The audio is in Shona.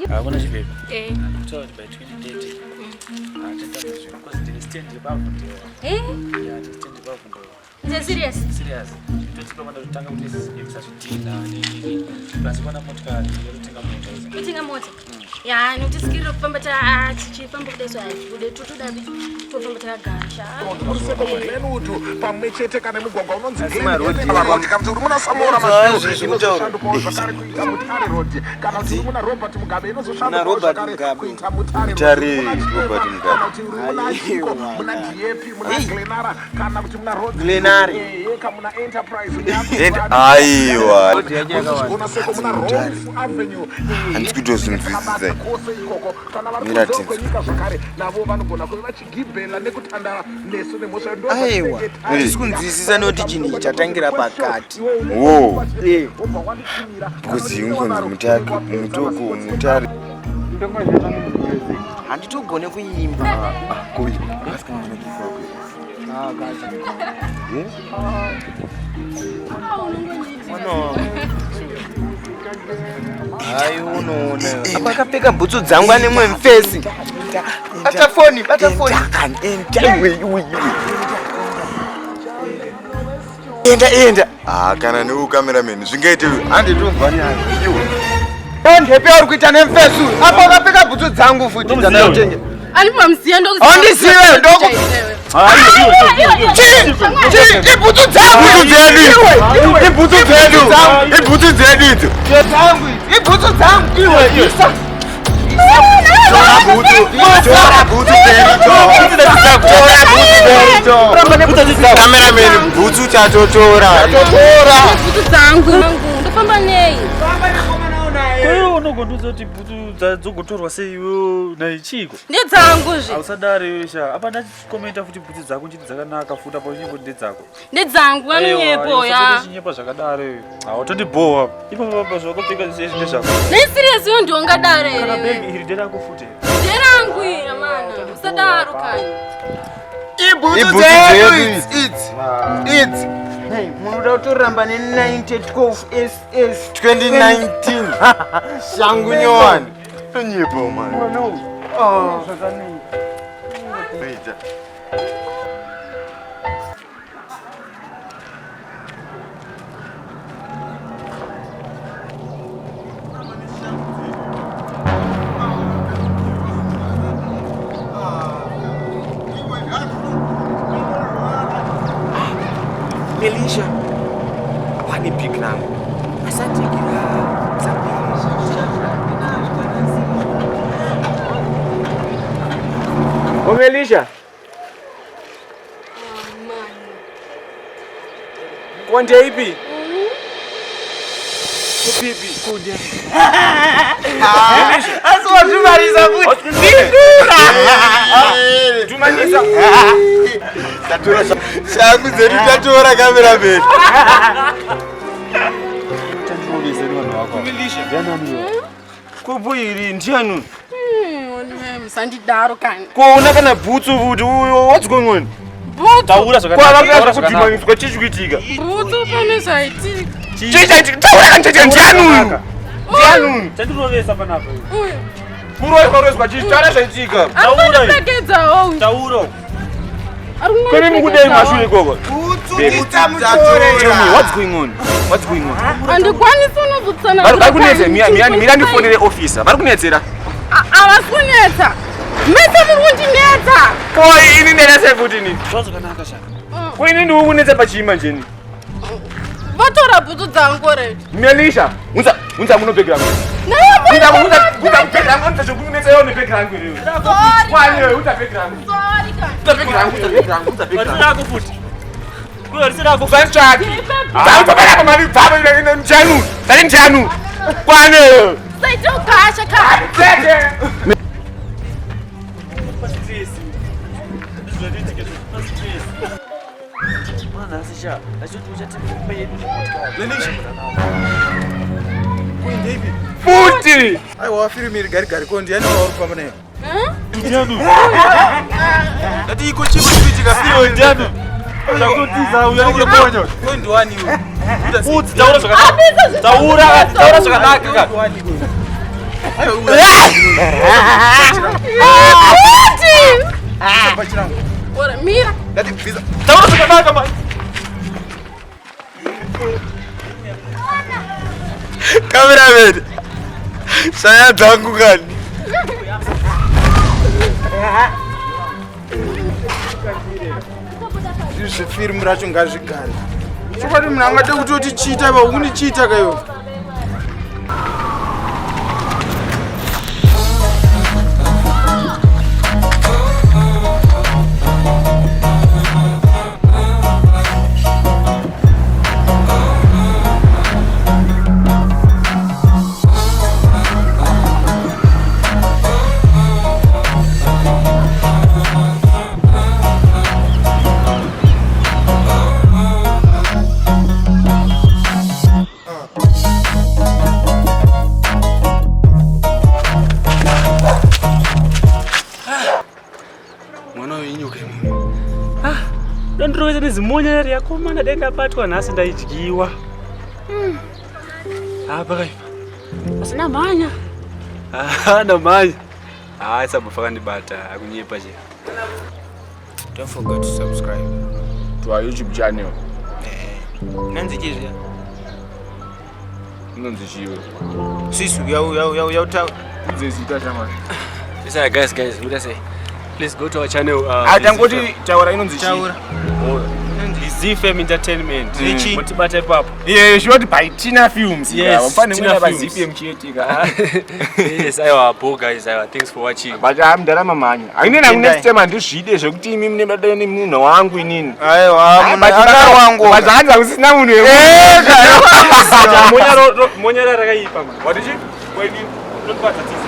Hakuna chibebe. Eh. Kutaura kuti by 2030. Hatitamba zvinhu because ndine stand yebavhu ndewa. Eh? Yeah, ndine stand yebavhu ndewa. Is it serious? Serious. Totipa kwanda kutanga kuti ibisa zvidhina nini. Plus kwana motikari yekutenga mota izi. Kutenga mota. Ya, nokuti sikirira kufamba ta tichifamba kudai so haikude totoda tofamba takagara sha. Kuriseko kuGlenwood pamwe chete kana mugwagwa unonzi Asi marodi Glen kana kuti uri muna Samora Zvayo Mashiro zviri kutaura. inozoshandukawo zvakare kuita Mutare Road kana kuti uri muna Robert Mugabe inozoshandukawo Muna Robert zvakare Mugabe. kuita Mutare Mutare, Road. Muna Chitema, Robert Mugabe. kana kuti uri muna Chiko Aiwa. muna Diepi muna Hey. Glenara kana kuti muna Road Glenara. Eka muna Enterprise Aiwa. Road yacho yakawanda. Ona seko muna Rolf Avenue. Handisi kutozvinzwisisa. Kabata kwose ikoko kana vari Mira kunze tinzwe. kwenyika zvakare navo vanogona kuve vachigibhela nekutandara nesu nemhosva ndo Aiwa, zvatinenge handisi kunzwisisa nekuti chinhu ichi chatangira pakati. Wo. Eh. Wobva wanditumira. Because ingonzi mutake mutoko mutare. Handitogone kuimba. Kuyi. Asikana unonakisa kweli. Ah, gaza. Eh? Hayi unoona. Apa akapfeka bhutsu dzangu ane mumwe mufesi. Bata foni, bata foni. Iwe iwe iwe. Enda enda. Ah kana newe cameraman zvingaite handitonzwa nyaya. Iwe. Ondepe uri kuita nemufesi uyu. Apa akapfeka bhutsu dzangu futi dzandakatenge. Andimamuziya ndokuziva. Handizive, ndoku- Chi, chi, ibhutsu dzangu. Ibhutsu dzedu. Iwe, Ibhutsu dzedu. Ibhutsu dzedu idzo. dzangu idzi. Ibhutsu dzangu. Iwe, isa. Tora bhutsu. Tora bhutsu dzedu. Tora bhutsu dzedu. Cameraman bhutsu chatotora. Tora. Bhutsu dzangu. Ndofamba nei? Koiwe unogondiudza kuti bhutsu dzogotorwa sei iwe naichiko? Ndedzangu zve. Hausadaro iwe sha. Apa ndachikomenta futi bhutsu dzako nchiti dzakanaka futi apa unyimbo ndedzako. Ndedzangu anonyepo ya. Chinyepa zvakadaro iwe. Hautondibhowa. Ipapo apa zvakapfeka zvese ndezvako. Nei serious iwe ndiwe ungadaro Kana here? bhegi iri nderako futi. Nderangu iri amana. Usadaro kani. Ibhutsu Ibhutsu dzedu dzedu idzi. Idzi. Idzi. Hey, munoda kutoramba ne 9012 SS. 2019. Shangu nyowani. Tonyepa man. Oh, zvakanaka. Ita. Melisha, pane big rangu. Asatekera. Omelisha, konde ipi? Kupipi? Konde. Asi wazvimarisa futi. Ndindura. Tumanisa. Tatora shangu dzedu tatora cameraman. Melisha. Kopo iri ndiani? Musandidaro kani. Kuona kana bhutsu futi uyo what's going on? Bhutsu. Taura zvakanaka. Taura Kwava zvakanaka. kudhumanyiswa chii chikuitika? Bhutsu pane zvaitika. Chii chaitika? Taura kana chaitika ndiani uyu? Ndiani uyu? Chandirovesa panapa iwe. Uyu. Kurohwa rohwa chii? Taura zvaitika. Taura iwe. Arikundipfekedzawo uyu. Taura. Kwemi mukudei mashure ikoko. Bhutsu Tell me what's going on? What's going on? Handikwanisi unozotsana. Vari kunetsa mira mira mira ndifonere officer. Vari kunetsera. Havasi kunetsa. Mese muri kundinetsa. Ko ini ndinetse futi ini. Zvakanaka shaka. Ko ini ndiri kunetsa pachii manje ni? Vatora bhutsu dzangu already. Melisha, unza unza muno bhegi rangu. Unza unza unza bhegi rangu unza zvokunetsa iwe nebhegi rangu iwe. Sorry. Kwani iwe unza bhegi rangu. Sorry kani. Unza bhegi rangu unza bhegi rangu unza bhegi rangu. Rako futi. Kuyo risi rako. Usanitsvake. Bva mari bva ine njanu. Tani njanu. Kwani iwe. Saite ukasha kani. Tete. Stress. Ndizvinoitika zvekupa stress. Mwana nhasi sha. Achoti uchati yedu nemotikari. Futi. Aiwa wafirimiri gari gari ko ndiani wauri kufamba naye? Ndiani? Ndati iko chii chikuitika Iwe ndiani? Ndakutotiza uyo anenge bonya. Ko ndiwani iwe? Utsi taura zvakanaka. Taura, taura zvakanaka. Ndiwani iwe? Ora, mira. Ndati bvisa. Taura zvakanaka mani. Cameraman. Shaya dzangu kani. Izvi zvefirimu racho ngazvigare. Chokwadi munhu angade kutoti chiita ipa ukundichiita kaiwo. Mwana uyu inyoka imwe. Ah, dondirovesa nezimonya riyakomana dai ndabatwa nhasi ndaidyiwa. Ah, pakaipa. Asi ndamhanya. Ah, ndamhanya. Ah, isabofa kandibata akunyepa che. Don't forget to subscribe. To our YouTube channel. Nanzi chizviya. Inonzi chiwe. Sisu yau yau yau yau ta. Udze zita shamwari. Listen, guys, guys, what I say? Please go to our channel. Ah, tangoti taura inonzi chii? Taura. ZFM Entertainment. Ichi. Motibata ipapo. Yeah, short by Tina Films. Yes, Mfane Tina mwena pa Films. ZFM chiitika. Yes, aiwa, bo guys, aiwa, thanks for watching. But ah mndarama manya. Ainena Endai. next time handizvide zvekuti imi mune bada nemunhu wangu inini. Aiwa, munhu akari wangu. But hanzi hakusina munhu Monya rakaipa man. What did you? Wait, you. Don't bata tizis.